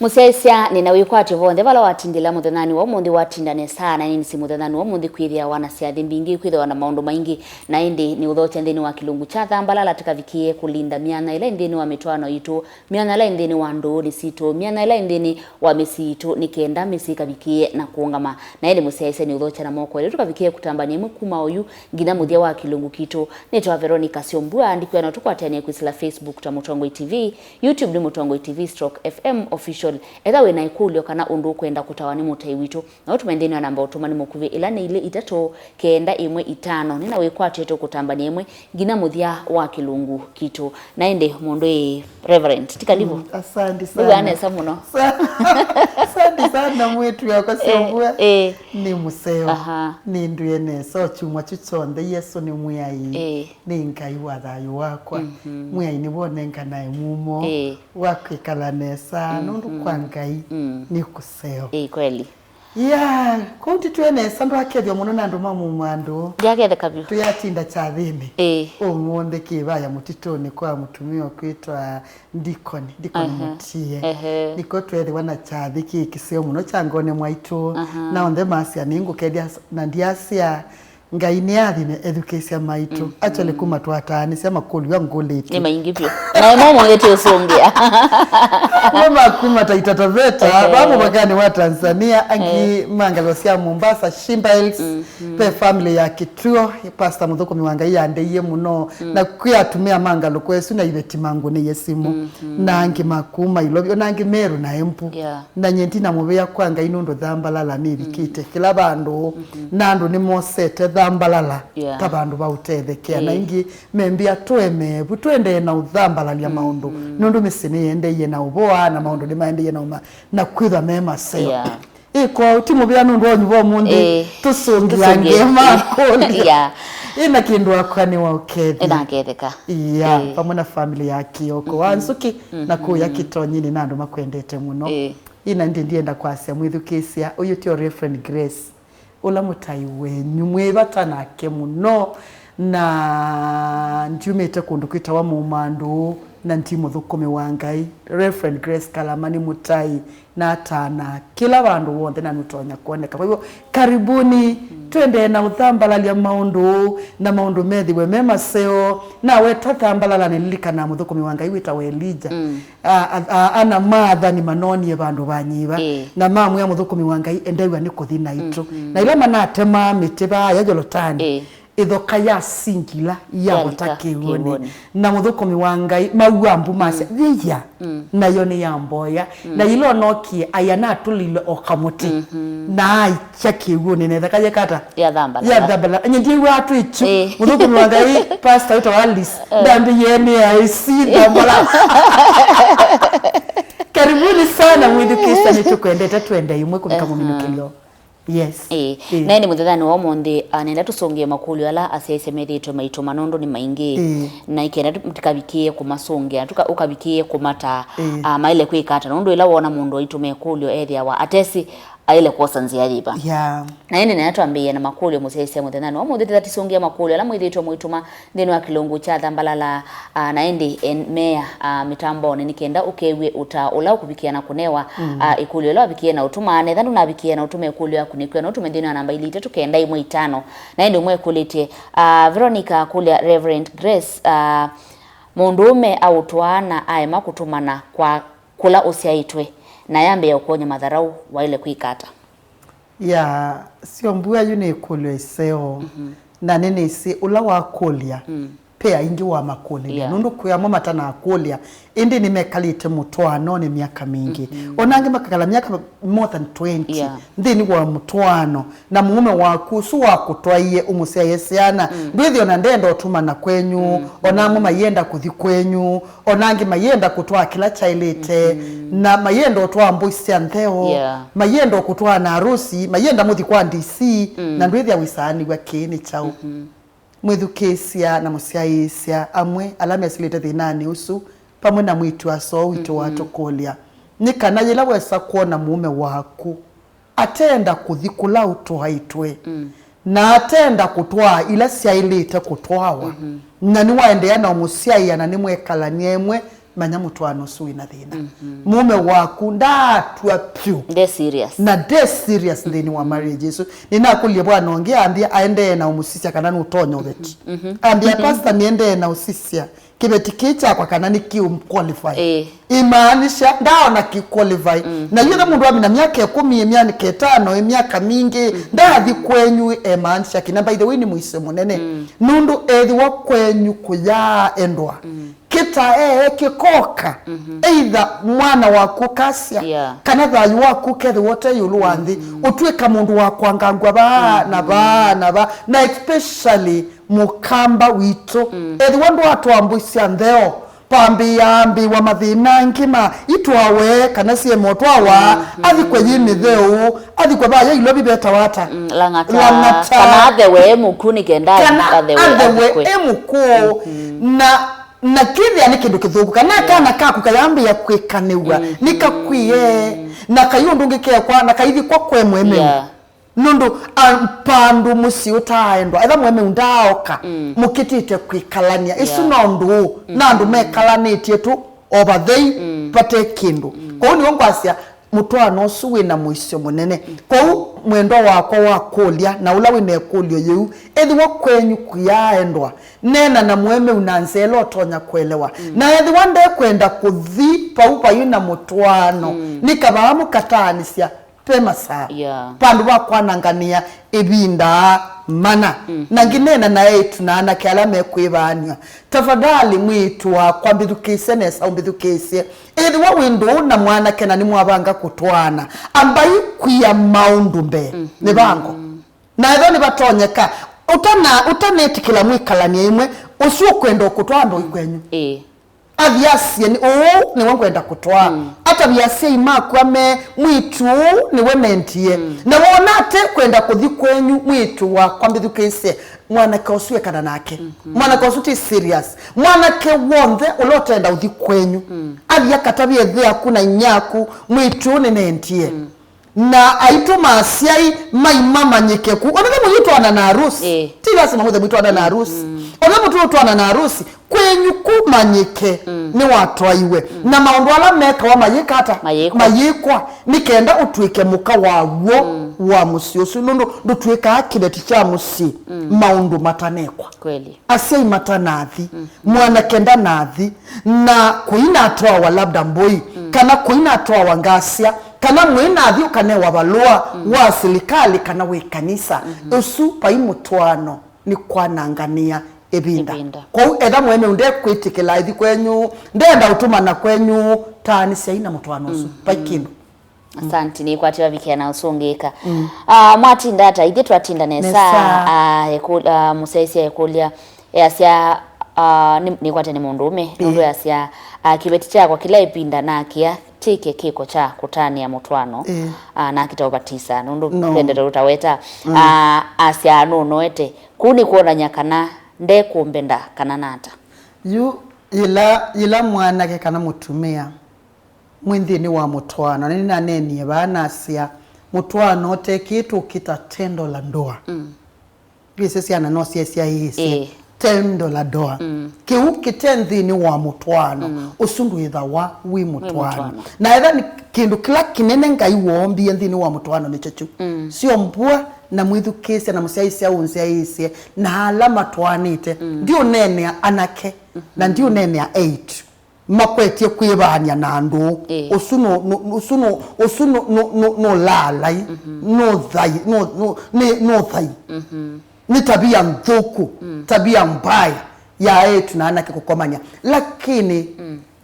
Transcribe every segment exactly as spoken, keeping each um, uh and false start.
Mũsyaĩĩsya, nĩ na wĩkwatyo vonthe vala watindĩla mũthenyanĩ wa ũmũnthĩ. Watinda nesa, na nĩnĩsĩ mũthenyanĩ wa ũmũnthĩ kwĩthĩawa na syathĩ mbingĩ, kwĩthĩawa na maũndũ maingĩ, na ĩndĩ nĩ ũthokya nthĩnĩ wa kĩlungu kya Thambalala tũkavikĩe kũlinda myanya ĩla ĩ nthĩnĩ wa mĩtwaano yitũ, myanya ĩla ĩ nthĩnĩ wa ndũũnĩ sitũ, myanya ĩla ĩ nthĩnĩ wa mĩsyĩ yitũ, nĩ kenda mĩsyĩ ĩkavikĩe na kũũngama. Na ĩndĩ mũsyaĩĩsya nĩ ũthokya na moko elĩ tũkavikĩe kũtambany'a ĩmwe kuma oyu nginya mũthya wa kĩlungu kitũ. Nĩtawa Veronica Syombua, ndikwĩa no tũkwatanĩe kwĩsĩla Facebook ta Mũtongoi T V, YouTube nĩ Mũtongoi T V stroke F M Official. Etha wĩ na ĩkũlyo kana ũndũ ũkwenda kũtawa nĩ mũtai witũ, no ũtũme nthĩnĩ wa namba ũtũmani mũkuvĩ ĩla nĩ ilĩ itatũ kenda ĩmwe itano. Nĩ na wĩkwatyo tũkũtambany'a ĩmwe nginya mũthya wa kĩlungu kitũ. Na ĩndĩ mũndũ ĩ Reverend, ti kalivu? Mm, asante sana. Nĩw'a nesa mũno. Sa-, asante sana mwĩtu yakwa Syombua. Eh, eh. Nĩ mũseo. Aha. Nĩndwĩe nesa o kyumwa kyu kyonthe. Yesũ nĩ Mwĩai. Eh. Nĩ Ngai wa thayũ wakwa. Mhm. Mwĩai nĩwe ũnenganae mumo. Eh. Wa kwĩkala nesa, nũndũ kwa Ngai nĩ kũseo. Ĩĩ, kweli. Ya, kũu nditwĩe nesa, ndwakethw'a mũno na andũ ma Mumandũ. Ndĩaketheka vyũ. Tũyatinda kyathĩnĩ. Ĩĩ. Ũmũnthĩ kĩvaya mũtitũnĩ kwa mũtumĩa ũkwĩtwa Ndikoni, Ndikoni Mũtie. Ehe. Nĩko tweethĩwa na kyathĩ kĩ kĩseo mũno kya ngone mwaitũ. Aha. Na onthe masya nĩngũkethya s-, na ndyasya Ngai nĩathime ethukĩĩsya maitũ. Mm, actually, kuma twataanĩsya makũlyo angũlĩte. Nĩ maingĩ vyũ. Na ĩmo ũmũnthĩ tũsũngĩa. Kuma, kuma Taita Taveta, ehe, va mũvakanĩ wa Tanzania, angĩ, eh, ma ngalĩko sya Mombasa, Shimba Hills, mm, mm, ve family ya Kituo, pastor mũthũkũmi wa Ngai yandeie mũno, mm, na kwĩ atumĩa ma ngalĩko ĩsu na iveti mangũnĩie simũ, mm, mm, na angĩ ma kuma Ilovi, ona angĩ Meru na Embu. Yeah. Na nyie ndina mũvea kwa Ngai nũndũ Thambalala nĩvikĩte kĩla vandũ, na andũ nĩmosete Thambalala, yeah, ta vandũ va ũtethekea. Na, yeah, ingĩ membĩa tũeme vu, tũendee na ũthambalalya maũndũ, nũndũ mĩsyĩ nĩyendeie na ũvoa, na maũndũ nĩmaendeie na ũma-, na kwĩthwa me maseo. Yeah. Ĩ, kwoou ti mũvea nũndũ wa ũnyuva ũmũnthĩ, eh, tũsũngĩange, tũsũngĩe makũlyo. Yeah. Ĩ, na kĩndũ akwa nĩwaũkethya. Ĩ, naketheka. Yeah, eh, vamwe na family ya Kioko wa Nzuki, na kũya Kitonyinĩ na andũ makwendete mũno. Eh. Ĩna ĩndĩ ndienda kwasya mwĩthukĩĩsya, ũyũ tio Reverend Grace, ũla mũtai wenyu, mwĩ vata nake mũno, na ndiumĩte kũndũ kwĩtawa Mumandũ, na ndi mũthũkũmi wa Ngai. Reverend Grace Kalama nĩ mũtai, na atana kĩla vandũ w'onthe, na nũtonya kwoneka. Kwa hivyo, karibuni, twendee na ũthambalalya maũndũ, na maũndũ methĩwe me maseo. Nawetwa Thambalala, nĩlilikanaa mũthũkũmi wa Ngai wĩtawa Elija. Mm. A, a, a, ana ma athani manoonie vandũ vanyĩva, ĩĩ, na mamwĩa mũthũkũmi wa Ngai endew'a nĩ kũthi naitũ. Mm-hmm. Na ila manatemaa mĩtĩ vaaya Yolotani, ĩĩ, ĩthoka ya singi ila yavota kĩw'ũnĩ. Kĩw'ũnĩ. Na mũthũkũmi wa Ngai mauambu masya, mm, yĩya, mm, nayo nĩ ya mboya. Mm. Na ila onokie, aya natũlilwe o kamũtĩ. Mm-hmm. Na aikya kĩw'ũnĩ, na ĩthaka yekata? Yathambalala. Yathambalala. Nye ndiw'aa twĩ kyu. Eh. Mũthũkũmi wa Ngai, pastor wĩtawa Alice, eh, ndambĩie nĩ aici, ndambola. Karibuni sana, mwĩthukĩĩsya, nĩtũkwendete, twende ĩmwe kũvika, aha, mũminũkĩlyo. Yes. Eh. Eh. Na nĩ mũthenyanĩ wa ũmũnthĩ, ah, nenda tũsũngĩe makũlyo ala asyaĩĩsya methĩĩtwe maitũma, nũndũ nĩ maingĩ. Eh. Na ikenda tũ-, tũkavikĩĩe kũmasũngĩa, tũka-, ũkavikĩĩe kũmataa, eh, ah, maĩle kwĩka ata, nũndũ ĩla woona mũndũ aitũma ĩkũlyo ethĩawa atesĩ aĩle kwosa nzĩa yĩva. Yeah. Na ĩndĩ nĩna twambĩĩe na makũlyo mũsyaĩĩsya mũthenyanĩ wa ũmũnthĩ, tĩtha tĩsũngĩe makũlyo ala mwĩthĩĩtwe mũitũma nthĩnĩ wa kĩlungu kya Thambalala, ah, na ĩndĩ en-, meea, ah, mĩtambonĩ nĩ kenda ũkew'e ũtao ũla ũkũvikĩa na kũnewa, mm, ah, ĩkũlyo ĩla wavikĩe na ũtũma. Netha ndũnavikĩe na ũtũma ĩkũlyo yaku, nĩkwĩa na ũtũme nthĩnĩ wa namba ilĩ itatũ kenda ĩmwe itano. Na ĩndĩ ũmwe ekũlĩtye, ah, Veronica akũlya Reverend Grace, ah, mũndũũme aũtwaa na aema kũtũmana kwa kũla ũsyaĩtwe, na yambĩĩa ũkwony'a matharaũ, waĩle kwĩka ata? Ya, Syombua, yu nĩ ĩkũlyo ĩseo. Mhm. Na nĩnĩsĩ ũla wakũlya, mm, pe aingĩ wamakũlĩlya. Yeah. Nũndũ kwĩ amwe matanakũlya, ĩndĩ nĩmekalĩte mũtwaanonĩ myaka mingĩ. Mhm. Ona angĩ makakala myaka more than twenty, yeah, nthĩnĩ wa mũtwaano. Na mũũme waku ũsu wakũtwaie ũmũsyaĩe syana, mm, ndwĩthĩ ona ndenda ũtũmana kwenyu, mm, ona amwe mayenda kũthi kwenyu, ona angĩ mayenda kũtwaa kĩla kyaĩlĩte, mm-hmm, na mayenda ũtwaa mbũi sya ntheo, yeah, mayenda ũkũtwaa na arusi, mayenda mũthi kwa D C, mm, na ndwĩthĩa wĩsaanĩw'a kĩĩ nĩ kyaũ. Mm-hmm. Mwĩthukĩĩsya na mũsyaĩĩsya amwe ala mesĩlĩte thĩnanĩ ũsu, vamwe na mwĩĩtu-a-soo witũ, mm-hmm, watũkũlya nĩ kana yĩla wesa kwona mũũme waku atenda kũthi kũla ũtwaĩtwe, mm, na atenda kũtwaa ila syaĩlĩte kũtwawa, mm-hmm, na nĩwaendeea na ũmũsyaĩa na nĩmwekalany'a ĩmwe, manya mũtwaano ũsu wĩna thĩna. Mũũme waku ndaatw'a vyũ. Nde serious. Na nde serious nthĩnĩ wa marriage ĩsu. Nĩnakũlilye bwana ũngĩ ambĩa aendee na ũmũsisya kana nũtonya ũveti. Ambĩa, "Pastor, nĩendee na ũsisya kĩveti kĩĩ kyakwa kana nĩkĩũqualify." Ĩĩ. Imaanisha ndaona kĩqualify. Na yu ĩla mũndũ amina myaka ĩkũmi, myaka ĩtano, myaka mingĩ, ndaathi kwenyu, emaanisha kĩna, by the way, nĩ mũisyo mũnene. Nũndũ ethĩwa kwenyu kũyaa endwa, kĩtaee kĩkoka, either mwana waku ũkasya, Yeah. kana thayũ waku ũkethĩwa ũte ĩũlũ wa nthĩ, ũtw'ĩka mũndũ wa kwangangwa vaa na vaa na vaa, na especially mũkamba witũ. Ethĩwa ndwatwaa mbũi sya ntheo, pambĩĩa ambĩĩwa mathĩna angĩ ma itwawe kana syema ũtwawa, athikwe yĩ mĩtheũ, athikwe vaa ya ilovi vetawa ata? Mm, Lang'ata. Lang'ata. Kana athewe e mũku nĩ kenda kana athewe athikwe. E mũkũũ. Na, na kĩthĩa nĩ kĩndũ kĩthũku, kana kana kaku kayambĩĩa kwĩkanĩw'a, nĩkakwie, na kai ũndũ ũngĩ kekwa, na kaithikwa kwe mwene. Yeah. Nũndũ, a, vandũ mũsyĩ ũtaaendwa, etha mwene ndaaoka, mũkĩtĩte kwĩkalany'a. Ĩsu Yeah. no ndũũ, na andũ mekalanĩtye tu, o vathei, vate kĩndũ. Kwoou nĩw'o ngwasya, mũtwaano ũsu wĩ na mũisyo mũnene. Kwoou mwendwa wakwa wa kũlya, na ũla wĩ na ĩkũlyo yĩu, ethĩwa kwenyu kũyaaendwa, neena na mũemeu na nzĩa ĩla ũtonya kũelewa. Na ethĩwa ndekwenda kũthi vau vai na mũtwaano, nĩ kavaa mũkataanĩsya ve masaa, Yeah. vandũ va kwananganĩa ĩvinda mana. Na ngineena na eĩtu na anake ala mekwĩvaany'a, tafadhali mwĩĩtu wakwa, mbĩthukĩĩsye nesa, ũmbĩthukĩĩsye. Ĩthĩwa wĩ ndũũ na mwanake na nĩmwavanga kũtwaana, ambai kwia maũndũ mbee. Mĩvango. Na ethĩwa nĩvatonyeka, ũtana-, ũtanetĩkĩla mwĩkalany'a ĩmwe, ũsu ũkwenda ũkũtwaa ndũũ kwenyu. Ĩĩ. Athi asye, "Nĩ ũũ nĩwe ngwenda kũtwaa." Atavye asyai maku ame, "Mwĩĩtu ũũ nĩwe nendie." Na wona ate kwenda kũthi kwenyu, mwĩĩtu wakwa, mbĩthukĩĩsye, mwanake ũsu ekana nake. Mwanake ũsu ti serious. Mwanake w'onthe ũla ũtenda ũthi kwenyu, athi akatavye ĩthe aku na inyia aku, "Mwĩĩtu ũũ nĩnendie." Na aitũma asyai maimamanyĩke ku. Ona ve mũyĩtwana na arusi. Ĩĩ. Ti lasima mũthe mwĩtwana na arusi. Ona mũtũtwana na arusi, kwenyu kumanyĩke nĩwatwaiwe. Na maũndũ ala mekawa mayĩka ata? Mayĩkwa. Mayĩkwa. Nĩ kenda ũtw'ĩke mũka wa w'o wa mũsyĩ ũsu. Nũndũ ndũtw'ĩkaa kĩveti kya mũsyĩ maũndũ matanekwa. Kweli. Asyai matanathi, mwanake ndanathi, na kũinatwawa labda mbũi, kana kũinatwawa ngasya, kana mũinathi ũkanewa valũa wa silikalĩ kana wĩ kanisa, ũsu vai mũtwaano nĩ kwananganĩa ĩvinda. Ĩvinda. Kwoou etha mwene ndekwĩtĩkĩla ĩthi kwenyu, ndenda ũtũmana kwenyu, taanĩsyai na mũtwaano ũsu. Vai kĩndũ. Asanti, nĩkwatĩwa vikĩa na ũsũngĩĩka. Ah, mwatinda ata? Ithyĩ twatinda nesa. Nesa. Ah, ekũ-, ah, mũsyaĩĩsya ekũlya, easya, ah, nĩ-, nĩkwate nĩ mũndũũme, nũndũ easya, ah, kĩveti kyakwa kĩla ĩvinda nakĩa tĩke kĩko kya kũtanĩa mũtwaano, ah, nakĩta ũvatisa, nũndũ twendete ũtaweta. Ah, asya nũnoete. Kũu nĩ kwonany'a kana ndekũmbenda kana nata? Yu, yĩla, yĩla mwanake kana mũtumĩa mwĩ nthĩnĩ wa mũtwaano. Na nĩnaneenie vaa nasya, mũtwaano ũte kĩĩ tũkĩta tendo la ndoa. Ndwĩsĩ syana no syesyaĩĩsye tendo la ndoa. Kĩu kĩte nthĩnĩ wa mũtwaano, ũsu ndwĩthawa wĩ mũtwaano. Wĩ mũtwaano. Na etha nĩ kĩndũ kĩla kĩnene Ngai woombie nthĩnĩ wa mũtwaano nĩkyo kyu. Syo mbua na mwĩthukĩĩsya na mũsyaĩĩsya ũnzyaĩĩsye na ala matwaanĩte. Ndiũneenea anake, na ndiũneenea eĩtu makwetye kwĩvaany'a na andũ. Ĩĩ. Ũsu nũ-, nũ-, ũsu nũ-, ũsu nũ-, nũ-, nũ-, nũlaalai, nũthai, nũ-, nũ-, nĩ, nũthai. Nĩ tabia nthũku, tabia mbaya ya eĩtu na anake kũkomany'a. Lakini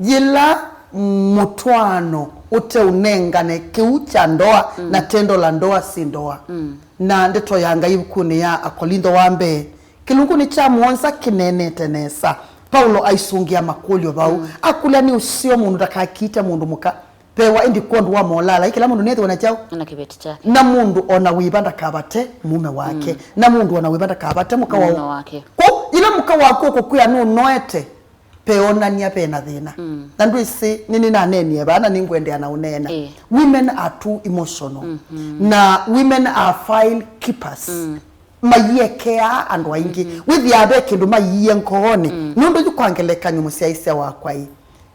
yĩla mũtwaano ũteũnengane kĩu kya ndoa na tendo la ndoa si ndoa. Na ndeto ya Ngai ĩvukunĩ ya Akolintho wa mbee, kĩlungunĩ kya mũonza kĩneenete nesa. Paulo aisũngĩa makũlyo vau. Akũlya, nĩ ũseo mũndũ ndakakite mũndũ mũka. Vewa ĩndĩ kwondũ wa molala, kĩla mũndũ nĩethĩwa na kyaũ? Na kĩveti kyake. Na mũndũ ona wĩva ndakavate mũũme wake. Na mũndũ ona wĩva ndakavate mũka wa mũũme wake. Kwoou, yĩla mũka waku ũkũkwĩa nũnoete, peonany'a ve na thĩna. Na ndwĩsĩ, nĩnĩnaneenie vaa na nĩngũendeea na ũneena. Ĩĩ. Women are too emotional. Na women are file keepers. Maiĩekeaa andũ aingĩ. Wĩthĩaa ve kĩndũ maiie ngoonĩ. Nũndũ yu kwa ngelekany'o mũsyaĩĩsya wakwa ĩ,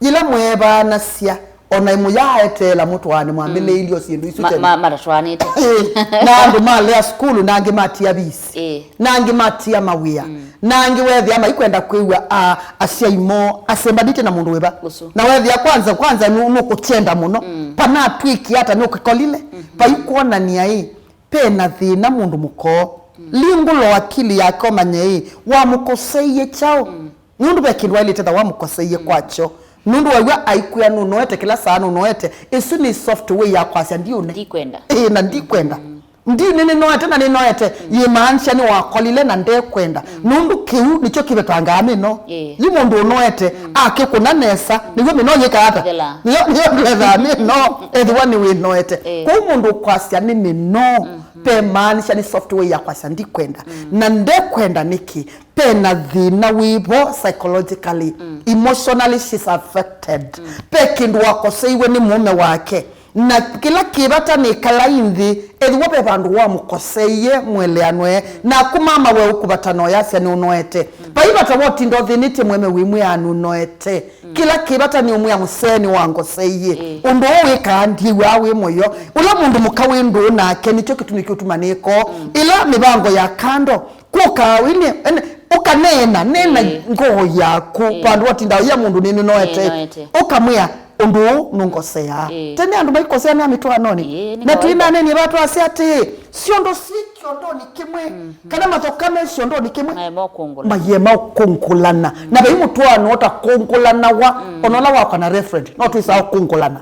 Yĩla mweevaanasya, o na mũyaaeteela mũtwaane mwambĩlĩĩlye o syĩndũ isu ma- tene. Ma- matatwaanĩte. Ĩĩ, na andũ malea sukulu, na angĩ matia visi, Ĩĩ. na angĩ matia mawĩa, na angĩ weethĩa maikwenda kwĩw'a a- asyai moo asembanĩtye na mũndũ wĩva. Ũsu. Na weethĩa kwanza, kwanza nũ- nũkũkyenda mũno, panatw'ĩkie ata nũkĩkolile, vaikwonania ĩ, pe na thĩna mũndũ mũkoo. Lingũlo akili yake ũmanye ĩ, wamũkoseie kyaũ? Nũndũ ve kĩndũ waĩlĩte tha wamũkoseie kwakyo. Nũndũ waw'a aikwĩa nũnoete kĩla saa nũnoete, ĩsu nĩ soft way ya kwasya ndiũne. Ndikwenda. Ĩĩ, na ndikwenda. Ndiũne nĩnoete na nĩnoete, yĩmaanisha nĩwakolile na ndekwenda. Nũndũ kĩu nĩkyo kĩvetangaa mĩnoo. Ĩĩ. Yu mũndũ ũnoete, akĩkũna nesa, nĩw'o mĩnoo yĩkaa ata? Ĩthela. Nĩyo, nĩyo ĩthethaa mĩnoo, ethĩwa nĩwĩnoete. Ĩĩ. Kwoou mũndũ ũkwasya nĩ mĩnoo, pe maanisha nĩ soft way ya kwasya ndikwenda. Na ndekwenda nĩkĩ? Pe na thĩna wĩvo psychologically, emotionally she's affected. Pe kĩndũ wakoseiwe nĩ mũũme wake. Na kĩla kĩ vata nĩ kalai nthĩ, ethĩwa ve vandũ wamũkoseie mweleanwe, naku mama we ũkũvata na ũyasya nĩũnoete. Vai vata wa ũtinda ũthĩnĩtye mũũme wĩmwĩaa nũnoete. Kĩla kĩ vata nĩ ũmwĩa mũsee nĩwangoseie. Ũndũ ũũ wĩkaa ndyĩw'aa wĩ mũyo. Ũla mũndũ mũka wĩ ndũũ nake nĩkyo kĩtumi kĩũtuma nĩkoo. Ĩla mĩvango ya kando, kũkaa wĩnĩ, ene, ũkaneena, neena ngoo yaku. Vandũ watinda ũya mũndũ nĩnĩnoete. Nĩnoete. Ũkamwĩa, ũndũ ũũ nũngoseaa. Tene andũ maikoseanĩa mĩtwaanonĩ. Na twĩnanenie vatwasya atĩĩ, syondo syĩ kyondonĩ kĩmwe, kana mathoka me syondonĩ kĩmwe, mayema ũkũngũlana. Na vai mũtwaano ũtakũngũlanawa, ona ũla wakwa na referend, no twĩsaa ũkũngũlana.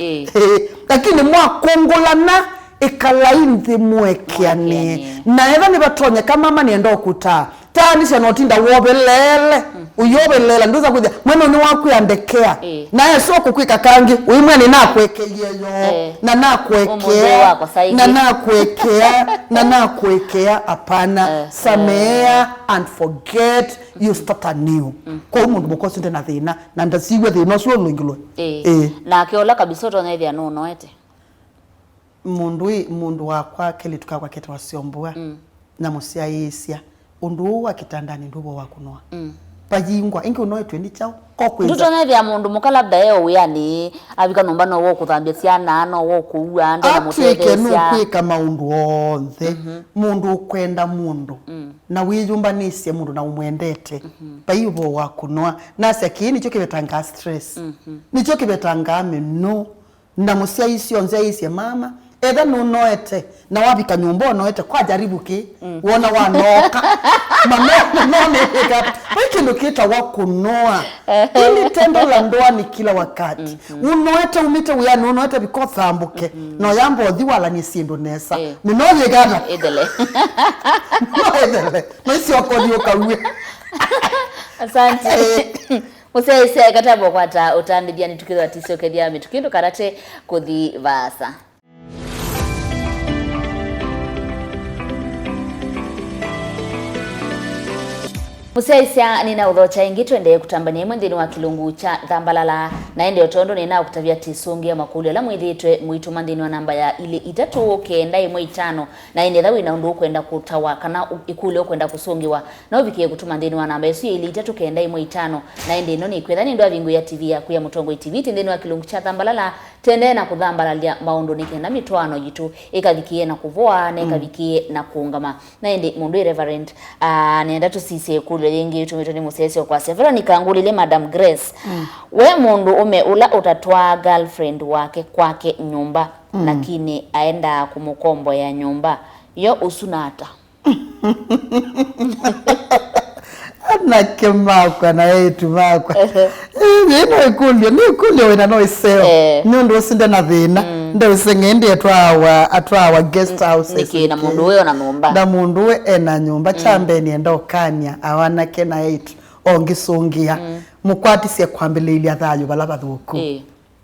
Lakini mwakũngũlana, ĩkalai nthĩ mũekeanĩe. Na etha nĩvatonyeka mama nĩenda ũkũtaa, taanĩsya na ũtinda woveleele, ũyoveleela, ndũsa kwĩthĩa, mwene nĩwakwĩa ndekea. Na esa kũkwĩka kangĩ, ũimwĩa nĩnakũekeie yoo, na nakũekea, na nakũekea, na nakũekea, apana, samea and forget, you start anew. Kwoou mũndũ mũka ũsu nde na thĩna, na ndasiw'e thĩna ũsu ũlũngĩlwe. Ĩĩ. Nake ũla kabisa ũtonya ĩthĩa nũnoete. Mũndũ ĩ, mũndũ wakwa, kelĩtu kakwa ketawa Syombua, na mũsyaĩĩsya, ũndũ ũũ wa kĩtandanĩ ndũvo wa kũnoa. Vayingwa, ĩngĩ ũnoetwe nĩ kyaũ? Ko kwĩnza. Ndũtonethĩa mũndũ mũka labda e o wĩanĩ, avika nyũmba no wo kũthambya syana, no wo kũua, nde na atwĩke mũtetheesya. Nũkwĩka maũndũ onthe. Mũndũ ũkwenda mũndũ, na wĩyũmbanĩsye mũndũ na ũmwendete. Vai ũvoo wa kũnoa. Nasya kĩĩ nĩkyo kĩvetangaa stress. Nĩkyo kĩvetangaa mĩnoo. Na mũsyaĩĩsya ũnzyaĩĩsye mama, etha nũnoete, na wavika nyũmba ũnoete, kwa jaribu kĩ, wona wanooka. Mano, mano nĩwĩka. Vai kĩndũ kĩtawa kũnoa. Ili tendo la ndoa ni kila wakati. Ũnoete, umĩte wĩanĩ, ũnoete vika ũthambũke. Na ũyamba ũthi walany'e syĩndũ nesa. Mĩnoo yĩkata. Ĩthele. No ĩthele. No isiokothi ũkaue. Asante. Mũsyaĩĩsya eka tamba ũkwata ũtandĩthya nĩtũkĩthwa tĩsyokethya mĩtũkĩ ndũkatate kũthi vaasa. Mũsyaĩĩsya nĩnaũthokya ĩngĩ, tũendee kũtambany'a ĩmwe nthĩnĩ wa kĩlungu kya Thambalala. Na ĩndĩ o tondũ nĩnaũkũtavya tĩsũngĩe makũlyo ala mwĩthĩĩtwe mũitũma nthĩnĩ wa namba ya ilĩ itatũ kenda ĩmwe itano, na ĩndĩ etha wĩ na ũndũ ũkwenda kũtawa kana ũ- ĩkũlyo ũkwenda kũsũngĩwa, no ũvikĩe kũtũma nthĩnĩ wa namba ĩsu ya ilĩ itatũ kenda ĩmwe itano. Na ĩndĩ ĩno nĩ kwĩtha nĩ ndwavingũĩa T V yaku ya Mũtongoi T V, tĩ nthĩnĩ wa kĩlungu kya Thambalala, tendee na kũthambalalya maũndũ nĩ kenda mĩtwaano yitũ ĩkavikĩe na kũvoa na ĩkavikĩe na kũũngama. Na ĩndĩ mũndũ ĩ Reverend, ah, nenda tũsisye ĩkũlyo yĩngĩ ĩtũmĩtwe nĩ mũsyaĩĩsya ũkwasya, Veronica, ngũlĩlye Madam Grace, we mũndũ ũme ũla ũtatwaa girlfriend wake kwake nyũmba, lakini aendaa kũmũkomboea nyũmba, yo ũsu nata? Anake makwa na eĩtu makwa. Ehe. Ĩĩ, no ĩkũlyo, nĩ ĩkũlyo wĩna no ĩseo. Eh. Nĩ ũndũ ũsu nde na thĩna. Mm. Nde ũseng'e ĩndĩ atwaawa, atwaawa guest house. Nĩkĩ na mũndũ ũyũ na nyũmba? Na mũndũ ũyũ ena nyũmba. Mm. Kya mbee nĩenda ũkany'a anake na eĩtu o ngĩsũngĩa. Mm. Mũkwatisye kwambĩlĩĩlya thayũ vala vathũku. Ĩĩ.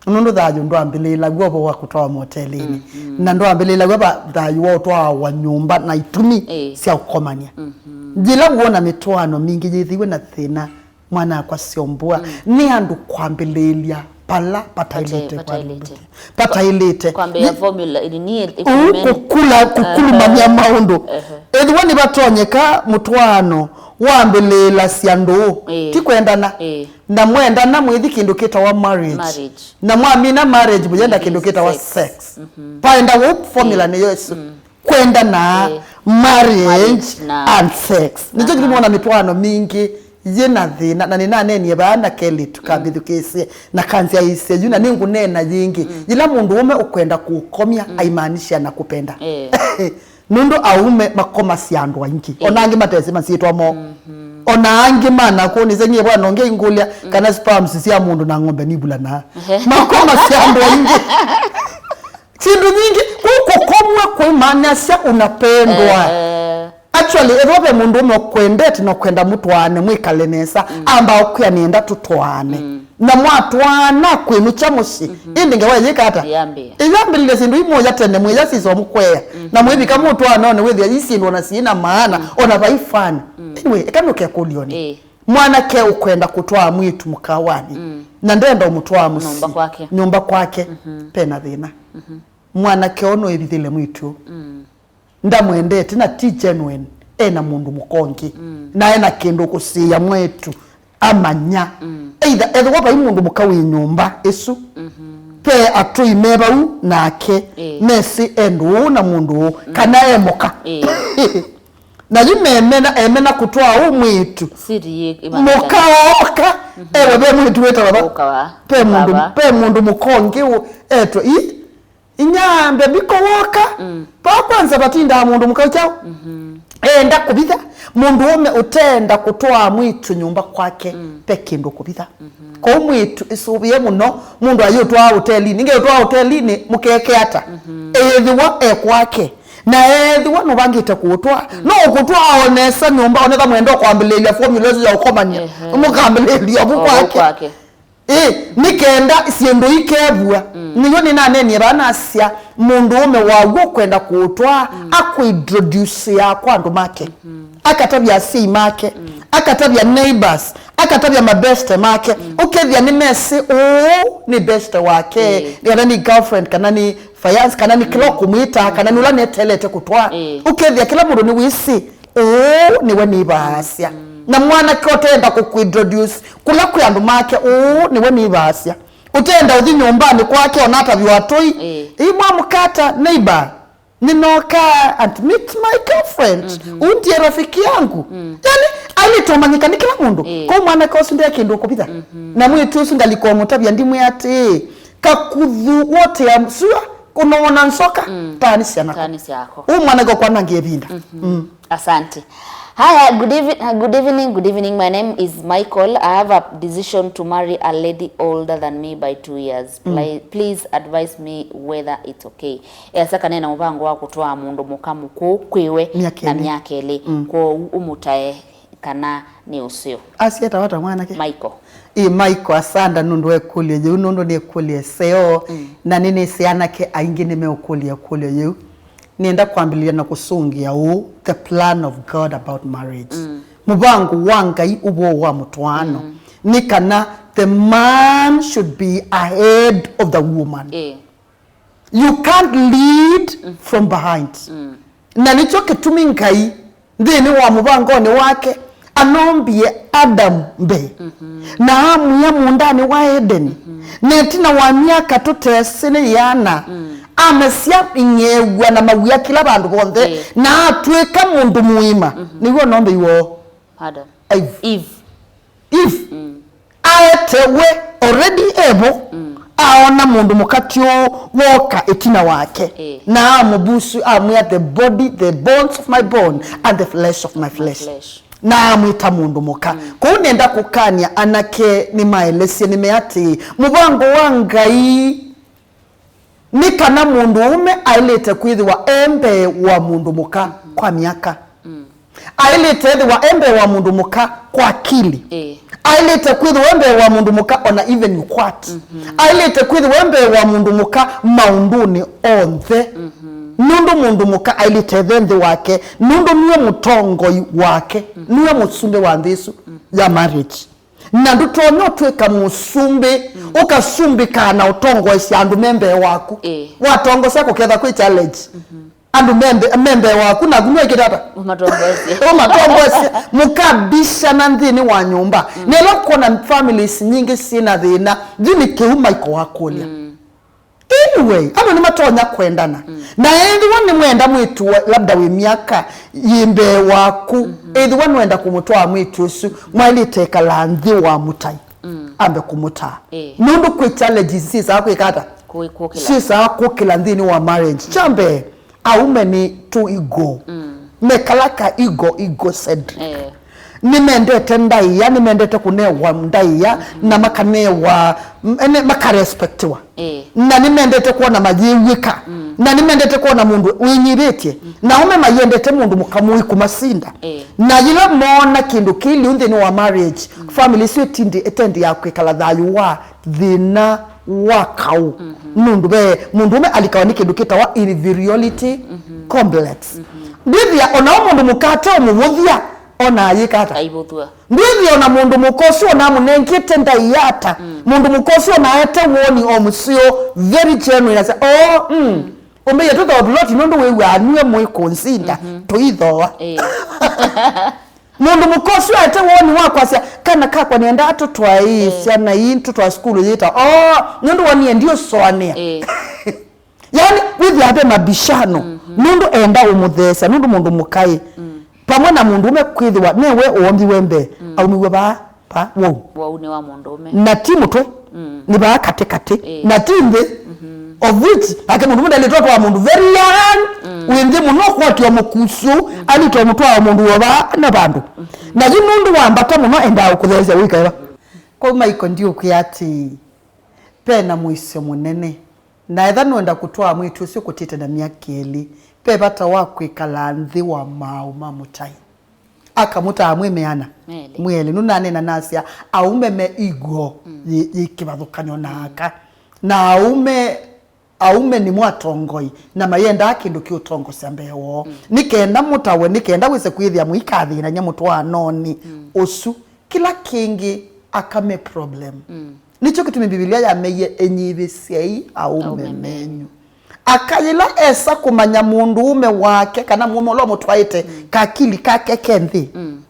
Nũndũ thayũ ndwambĩlĩĩlaw'a ũvoo wa kũtwawa motelinĩ, mm, mm, na ndwambĩlĩĩlaw'a va thayũ wa ũtwawa nyũmba na itumi, ĩĩ, sya ũkomany'a. Mm-hmm. Yĩla wona mĩtwaano mingĩ yĩthĩiwe na thĩna, mwana-akwa Syombua, mm, nĩ andũ kwambĩlĩĩlya vala vataĩlĩte, vataĩlĩte, vataĩlĩte. Kwambĩĩa formula, nini, ũu kũkula, kũkulumany'a, ehe, maũndũ. Ehe. Ethĩwa nĩvatonyeka mũtwaano Wambĩlĩĩlasya ndũũ, ĩĩ, ti kwendana. Ĩĩ. Na mwendana mwĩthi kĩndũ kĩtawa marriage. Marriage. Na mwamina marriage, mũyenda kĩndũ kĩtawa sex. Sex. Mhm. Paenda wũ formula, ĩĩ, nĩyo ĩsu. Mm. Kwendana, ĩĩ, marriage, marriage na, and sex. Nĩkyo, aha, kĩtũmona mĩtwaano mingĩ yĩ na thĩna, na nĩnaneenie vaa na kelĩtu, mm, kambĩthukĩĩsye, na kanzyaĩĩsye yu, na nĩngũneena yĩngĩ. Mm. Yĩla mũndũ ũme ũkwenda kũkomya, mm, aimaanisha na kupenda. Ĩĩ. Nũndũ aũme makomasya andũ aingĩ. Ĩĩ. Ona angĩ matesĩ masyĩtwa moo. Mhm. Ona angĩ manakũnĩsya, nyie bwana ũngĩ ingũlya, mm, kana sperms sya mũndũ na ng'ombe nivulanaa. Ehe. Makomasya andũ aingĩ. Syĩndũ nyingĩ, kũu kũkomw'a kũimanyasya unapendwa. Eh. Actually, ethĩwa ve mũndũ ũme ũkwendete na ũkwenda mũtwaane mwĩkale nesa, mm, amba ũkwĩa nĩenda tũtwaane. Mm. Na mwatwaana kwĩnũkya mũsyĩ, mhm, ĩndĩ ngewa ĩyĩka ata? Yambĩĩa. Ĩyambĩlĩlya syĩndũ imũya tene, mwĩya siso mũkweya. Mm. Na mwĩvika mũtwaanonĩ wĩthĩa i syĩndũ ona syĩ na maana, mm, ona vai fun. Mm. Anyway, eka nũke kũlyonĩ. Ĩĩ. Mwanake ũkwenda kũtwaa mwĩĩtu mũkawanĩ, mm, na ndenda ũmũtwaa mũsyĩ, nyũmba kwake, nyũmba kwake, mhm, pena thĩna. Mhm. Mwanake ũũ no ĩvithĩle mwĩĩtu ũũ. Mm. Ndamwendete na ti genuine, ena mũndũ mũka ũngĩ. Mm. Na ena kĩndũ kũsiĩa mwĩĩtu amanya. Mm. Either ethĩwa vai mũndũ mũka wĩ nyũmba ĩsu, mhm, ve atũi me vau nake, ĩĩ, mesĩ e ndũũ na mũndũ ũũ, mm, kana e mũka. Ĩĩ. Na yu memena, emena kũtwaa ũ mwĩĩtu. Siri yĩ-, ĩmanyĩkana. Mũka ooka, mhm, ewe ve mwĩĩtu wĩtawa va? Ũkawa. Ve mũndũ, ũkawa, ve mũndũ mũka ũngĩ ũ-, etwe i, inya mbebiko woka. Mm. Pa kwanza vatindaa mũndũ mũka kyaũ. Mhm. Enda kũvitha. Mũndũ ũme ũtenda kũtwaa mwĩĩtu nyũmba kwake, mm, ve kĩndũ kũvitha. Mhm. Kwoou mwĩĩtu ĩsũvĩe mũno, mũndũ ayĩũtwaa ũtelinĩ. Nĩngĩ ũtwaa ũtelinĩ, mũkeke ata? Mhm. Ethĩwa e kwake. Na ethĩwa nũvangĩte kũũtwaa, mm, no ũkũtwaa o nesa nyũmba, onetha mwenda kwambĩlĩĩlya formula ĩsu ya ũkomany'a. Ehe. Mũkambĩlĩĩlya vu kwake. O kwake. Ĩ, nĩ kenda syĩndũ ikevua. Mm. Nĩw'o nĩnaneenie vaa nasya, mũndũũme waw'o ũkwenda kũũtwaa, mm, akũintroduceaa kwa andũ make. Mm. Akatavya asyai make, mm, akatavya neighbors, akatavya mabeste make. Mm. Ũkethĩa nĩmesĩ ũũ nĩ beste wake, ĩĩ, kana nĩ girlfriend, kana nĩ fiance, kana nĩ kĩla, mm, ũkũmwĩtaa, kana nĩ ũla neteelete kũtwaa. Ĩĩ. Ũkethĩa kĩla mũndũ nĩwĩsĩ ũũ nĩwe nĩvaasya. Mm. Na mwanake ũteenda kũkũintroduce kũla kwĩ andũ make, ũũ nĩwe nĩvaasya. Ũteenda ũthi nyũmbanĩ kwake ona ataviwa atũi. Ĩĩ. Ĩĩ, mwamũkata neighbor. Nĩnoka and meet my girlfriend. Mhm. Ũũ ndiye rafiki yangu. Mm. Yani, ailĩte ũmanyĩka nĩ kĩla mũndũ. Ĩĩ. Kwoou mwanake ũsu nde kĩndũ ũkũvitha. Mhm. Na mwĩĩtu ũsu ngalĩko ũmũtavya ndimwĩa atĩĩ, kakuthu wotea sua, kũnoona nzoka, mm, taanĩ syana. Taanĩ syako. Ũũ mwanake ũkwanangie ĩvinda. Mhm. Mm. Asante. Haya, good even-, uh, good evening, good evening. My name is Michael. I have a decision to marry a lady older than me by two years. Mm. Pli-, please advise me whether it's okay. Easya kana ena mũvango wa kũtwaa mũndũ mũka mũkũũ kwĩwe na myaka ĩlĩ. Myaka ĩlĩ. Mm. Kwoou ũmũtae kana nĩ ũseo. Asya etawa ata mwanake? Michael. Ĩ, Michael, asanda nũndũ wa ĩkũlyo yĩu, nũndũ nĩ ĩkũlyo ĩseo, mm, na nĩnĩsĩ anake aingĩ nĩmeũkũlya ĩkũlyo yĩu. Nĩenda kwambĩlĩlya na kũsũngĩa ũũ, the plan of God about marriage. Mm. Mũvango wa Ngai ũvoo wa mũtwaano, mm, nĩ kana the man should be ahead of the woman. Ĩĩ. You can't lead, mm, from behind. Mm. Na nĩkyo kĩtumi Ngai nthĩnĩ wa mũvangonĩ wake anombie Adam mbee, mhm, na amwĩa mũũndanĩ wa Edeni. Mhm. Na ĩtina wa myaka tũtesĩ nĩ yĩana, mm, amesya ing'ew'a na mawia kĩla vandũ vonthe, ĩĩ, na atw'ĩka mũndũ mũima. Mhm. Nĩw'o anombeiwe Adam. Eve. Eve. Eve. Mm. Aetewe already evo, mm, aona mũndũ mũka ti ũũ wooka ĩtina wake. Ĩĩ. Na amũvusu, amwĩa, "The body, the bones of my bone, and the flesh of my flesh." Flesh. Na amwĩta mũndũ mũka. Mm. Kwoou nenda kũkany'a anake nĩmaelesye nĩme atĩĩ, mũvango wa Ngai nĩ kana mũndũũme aĩlĩte kwĩthĩwa e mbee wa mũndũ mũka, mhm, kwa myaka. Mm. Aĩlĩte ĩthĩwa e mbee wa mũndũ mũka kwa akili. Ĩĩ. Aĩlĩte kwĩthĩwa e mbee wa mũndũ mũka ona even you quat. Mhm. Aĩlĩte kwĩthĩwa e mbee wa mũndũ mũka maũndũnĩ onthe. Mhm. Nũndũ mũndũ mũka aĩlĩte ethe nthĩ wake, nũndũ nĩwe mũtongoi wake, mhm, nĩwe mũsumbĩ wa nthĩ ĩsu, mhm, ya marriage. Na ndũtonya ũtw'ĩka mũsumbĩ, mm, ũkasumbĩkaa na ũtongoesya andũ me mbee waku. Ĩĩ. Watongosya kũketha kwĩ challenge. Mhm. Andũ membe, membe waku, naku nĩwĩkĩte ata? Ũmatongoesye. Ũmatongoesye. Mũkabishana nthĩnĩ wa nyũmba. Mm. Nĩla kuona families nyingĩ syĩna thĩna, yu nĩ kĩu Michael wakũlya. Mm. Anyway, andũ nĩmatonya kwendana. Mm. Na ethĩwa nĩmwenda mwĩtu wa, labda wĩ myaka yĩ mbee waku, mm-hmm, ethĩwa nĩwenda kũmũtwaa mwĩtu ũsu, mwaĩlĩte ĩkala nthĩ wa mũtai. Mm. Ambe kũmũtaa. Eh. Nũndũ kwĩ challenges syĩsaa kwĩka ata? Kũ-, kũkĩla. Syĩsaa kũkĩla nthĩnĩ wa marriage. Kya mbee, aume nĩ tũ ego. Mm. Mekala ka ego, egocentric. Eh. Nĩmendete ndaĩa, nĩmendete kũnewa ndaĩa, mm-hmm, na makanewa, m-, ene, makarespectiwa. Eh. Na nĩmendete kwona mayĩw'ĩka. Mm. Na nĩmendete kwona mũndũ wĩnyivĩtye. Mm. Na aume mayendete mũndũ mũka mũi kũmasinda. Eh. Na yĩla moona kĩndũ kĩ lĩu nthĩnĩ wa marriage, mm, family ĩsu ĩtindi-, ĩtendĩaa kwĩkala thayũ wa thĩna wa kaũ. Mm-hmm. Nũndũ ve mũndũũme alikawa nĩ kĩndũ kĩtawa inferiority, mm-hmm, complex. Mm-hmm. Ndwĩthĩa onao mũndũ mũka ate ũmũvũthya, ona ayĩka ata? Aivũthw'a. Ndwĩthĩa ona mũndũ mũka ũsu ona amũnengete ndaĩa ata. Mm. Mũndũ mũka ũsu ona aete woni o mũseo, very genuine, asa, "Oh, mm, mm, ũmbĩie tũthoo tũloti nũndũ wĩw'aa nue mũĩ kũnsinda, mm-hmm, tũithooa." Eh. Mũndũ mũka ũsu aete woni wa kwasya, "Kana kakwa nĩendaa tũtwae, eh, syana ii tũtwae sukulu yĩta." Oh, nũndũ wonie ndiũsũanĩa. Eh. Yaani, wĩthĩaa ve mabishano, mhm, nũndũ enda ũmũtheesya, nũndũ mũndũ mũkaĩ. Mm. Pamwe na mũndũũme kwĩthĩwa newe ũombiwe mbee, mm, aumĩw'e vaa, vaa, wau. Wau nĩ wa mũndũũme. Na ti mũtwe, mm, nĩ vaa katĩ katĩ. Ĩĩ. Na ti nthĩ. Mhm. Of which, nake mũndũũme ndalĩtwa twa mũndũ very young, mm, wĩ nthĩ mũno, kwatio mũkusu, mm, alĩtwa mũtwaa mũndũ wa vaa na vandũ. Mhm. Na yu nũndũ wa mbata mũno, endaa ũkũtheesya wĩkaĩva. Kwa Michael ndiũkwĩa atĩ, ve na mũisyo mũnene. Na etha nũenda kũtwaa mwĩĩtu ũsu kũtĩte na myaka ĩlĩ, ve vata wa kwĩkala nthĩ wa maaũ ma mũtai. Akamũtaa mwĩ meana. Mwĩ elĩ. Mwĩ elĩ. Nũnaneena nasya, aume me ego, mm, yĩ, yĩ kĩvathũkany'o na aka. Na aume, aume nĩmo atongoi, na mayendaa kĩndũ kĩũtongosya mbee woo. Mm. Nĩ kenda mũtawe, nĩ kenda wĩse kwĩthĩa mũikathĩnany'a mũtwaanonĩ, mm, ũsu. Kĩla kĩngĩ, aka me problem. Mm. Nĩkyo kĩtumi Mbivilia yameie, "Enyivĩsyei aũme menyu." Aũme menyu. Aka yĩla esa kũmanya mũndũũme wake kana mũũme ũla ũmũtwaĩte, mm, kakili kake ke nthĩ, mm,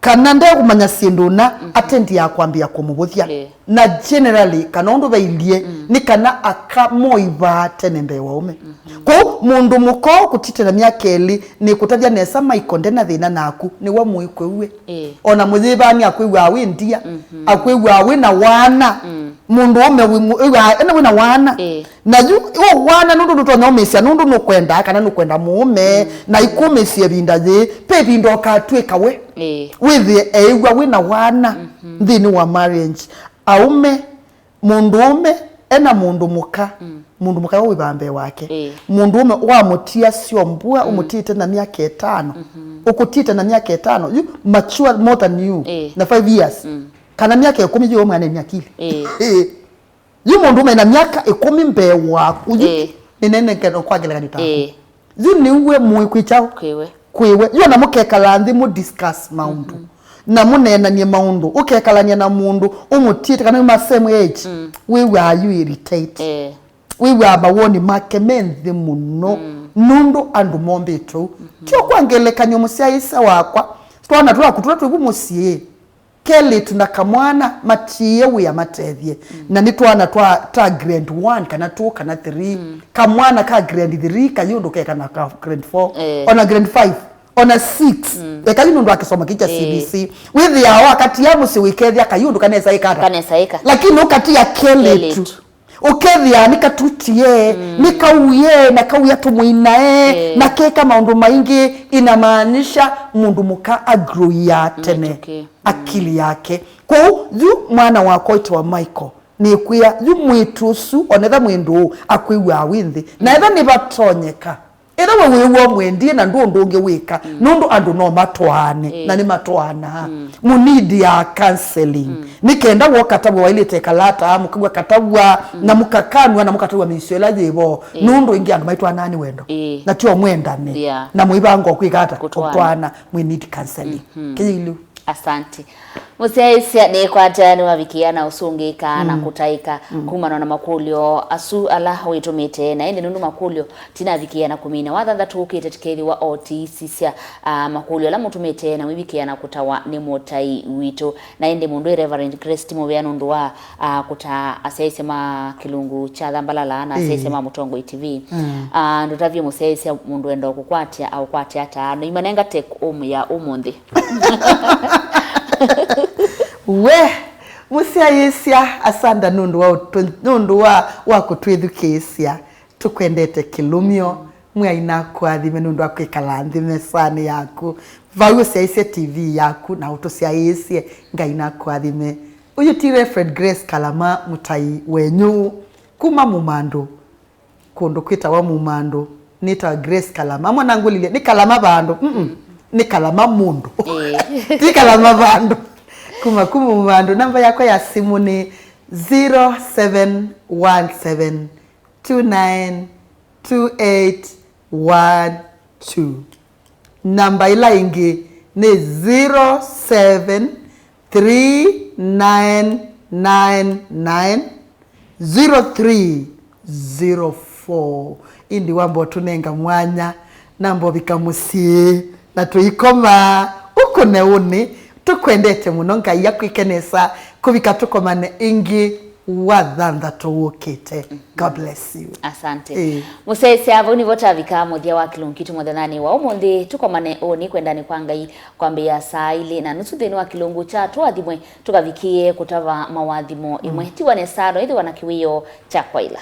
kana ndekũmanya syĩndũ na, mm-hmm, atendiaa kwambĩĩa kũmũvũthya. Eh. Na generally, kana ũndũ vailyĩ, mm, nĩ kana aka moivaa tene mbee wa aũme. Mm. Kwoou, mũndũ mũka ũũ kũtite na myaka ĩlĩ, nĩkũtavya nesa Michael nde na thĩna naku, nĩwe mũi kwĩw'e. Ĩĩ. O na mũyĩvani akwĩw'aa wĩ ndia, mhm, akwĩw'aa wĩ na wana. Mm. Mũndũũme wĩ mu-, wĩw'aa ena wĩ na wana. Ĩĩ. Na yu, ũ wana nũndũ ndũtonya ũmĩsya, nũndũ nũkwendaa kana nũkwenda mũũme, mm, na ikũmĩsya ĩvinda yĩĩ, pe ĩvinda ũkatw'ĩka we. Ĩĩ. Wĩthĩe eĩw'a wĩ na wana, mhm, nthĩnĩ wa marriage. Aũme, mũndũũme ena mũndũ mũka, mm, mũndũ mũka wĩvaa mbee wake. Ĩĩ. Mũndũũme wamũtia syombua, mm, ũmũtĩte na myaka ĩtano. Mhm. Ũkũtĩte na myaka ĩtano, yu mature more than you, ĩĩ, na five years. Mm. Kana myaka ĩkũmi yu mwana ĩna akili. Ĩĩ. Ĩĩ. Yu mũndũũme ena myaka ĩkũmi mbee waku, yu, ĩĩ, nĩnenengeno kwa ngelekany'o taku. Ĩĩ. Yu nĩw'e mũĩ kwĩ kyaũ? Kwĩwe. Kwĩwe. Yu ona mũkekala nthĩ mũ discuss maũndũ. Mhm. Na mũneenanie maũndũ. Ũkekalania na mũndũ, ũmũtiĩte kana wĩ ma same age. Mm. Wĩw'aa yu irritate. Eh. Wĩw'aa mawoni make me nthĩ mũno. Mm. Nũndũ andũ mombĩtwe ũu. Mhm. Tyo kwa ngelekany'o mũsyaĩĩsya wakwa. Twana twaku tũla twĩvu mũsyĩ. Kelĩtu na kamwana matiĩe wĩa matethye. Mm. Na nĩ twana twa, ta grade one kana two kana three. Mm. Kamwana ka grade three kayũndũ keka na ka grade four. Eh. Ona grade five. Ona six. Mm. Eka yu nũndũ wa kĩsomo kĩu kya, eh, C B C. Wĩthĩaa wakatia mũsyĩ wĩkethya kayũndũ kanesa ĩka ata. Kanesa ĩka. Lakini ũkatia kelĩtu. Kelĩtu. Ũkethĩa nĩkatutie, mm, nĩkauie, na kauya tũmũinae, eh, na keka maũndũ maingĩ, inamaanisha mũndũ mũka agrowia tene, mm, akili yake. Kwoou, yu mwana wakwa wĩtawa Michael, nĩkwĩa, yu mwĩĩtu ũsu, onetha mwĩndũ ũũ, akwĩw'aa wĩ nthĩ. Na etha nĩvatonyeka, Ĩla we wĩw'a ũmwendie na ndũ ũndũ ũngĩ wĩka, mm, nũndũ andũ no matwaane, eh, na nĩmatwaanaa. Mm. Mũnidiaa counseling. Mm. Nĩ kenda woka ta we wailĩte kalata, mũkaw'a kataw'a, mm, na mũkakanw'a na mũkataw'a mĩisyo ĩla yĩvo. Eh. Nũndũ ĩngĩ andũ maitwaanaa nĩ wendo. Eh. Na tyo mwendane. Yeah. Na mũivanga kwĩka ata? Kũtwaana. Kũtwaana, mwĩ need counseling. Mm-hmm. Kĩyĩilu. Asante. Mũsyaĩĩsya nĩkwata nĩwavikĩa na ũsũngĩka na kũtaĩka kumana na makũlyo asu ala wĩtũmĩte, na ĩndĩ nũndũ makũlyo tinavikĩa na kũmina, wathanthatũ ũkĩte tũkethĩwa o tũisisya, ah, makũlyo ala mũtũmĩte na mwivikĩa na kũtawa nĩ mũtai witũ. Na ĩndĩ mũndũ ĩ Reverend Grace ti mũvea nũndũ wa, ah, kũtaa asyaĩĩsya ma kĩlungu kya Thambalala na asyaĩĩsya ma Mũtongoi T V. Ah, ndũtavye mũsyaĩĩsya mũndũ enda kũkwatya, aũkwate ata? Noimanenga take home ya ũmũnthĩ. We mũsyaĩĩsya, asanda nũndũ wa ũtũ-, nũndũ wa, wa kũtwĩthukĩĩsya. Tũkwendete kĩlũmyo. Mwĩai nakũathime nũndũ wa kwĩkala nthĩ mesanĩ yaku, vau ũsyaĩĩsye T V yaku na ũtũsyaĩĩsye. Ngai nakũathime. Ũyũ ti Reverend Grace Kalama, mũtai wenyu kuma Mũmandũ, kũndũ kwĩtawa Mũmandũ. Nĩtawa Grace Kalama. Amwe nangũlilye, nĩ Kalama vandũ? Mm-mm. Nĩ Kalama mũndũ. Ĩĩ. Ti Kalama vandũ. Kuma kuma Mũmandũ. Namba yakwa ya simũ nĩ zero seven one seven two nine two eight one two. Namba ĩla ĩngĩ nĩ zero seven three nine nine nine zero three zero four. Ĩndĩ wamba ũtũnenga mwanya, namba ũvika mũsyĩ na tũikoma ũkũneũnĩ. Tũkwendete mũno. Ngai akwĩke nesa kũvika tũkomane ĩngĩ wathanthatũ wũkĩte. God bless you. Asante. Ĩĩ. Mũsyaĩĩsya, vau nĩvo tavika mũthya wa kĩlungu kitũ mũthenyanĩ wa ũmũnthĩ. Tũkomane ũnĩ kwendani kwa Ngai kwambĩĩa saa ilĩ na nusu nthĩnĩ wa kĩlungu kya Tũathimwe, tũkavikĩe kũtava mawathimo ĩmwe. Tiwa nesa, no ĩthĩwa na kĩwĩoo kya kwaĩla.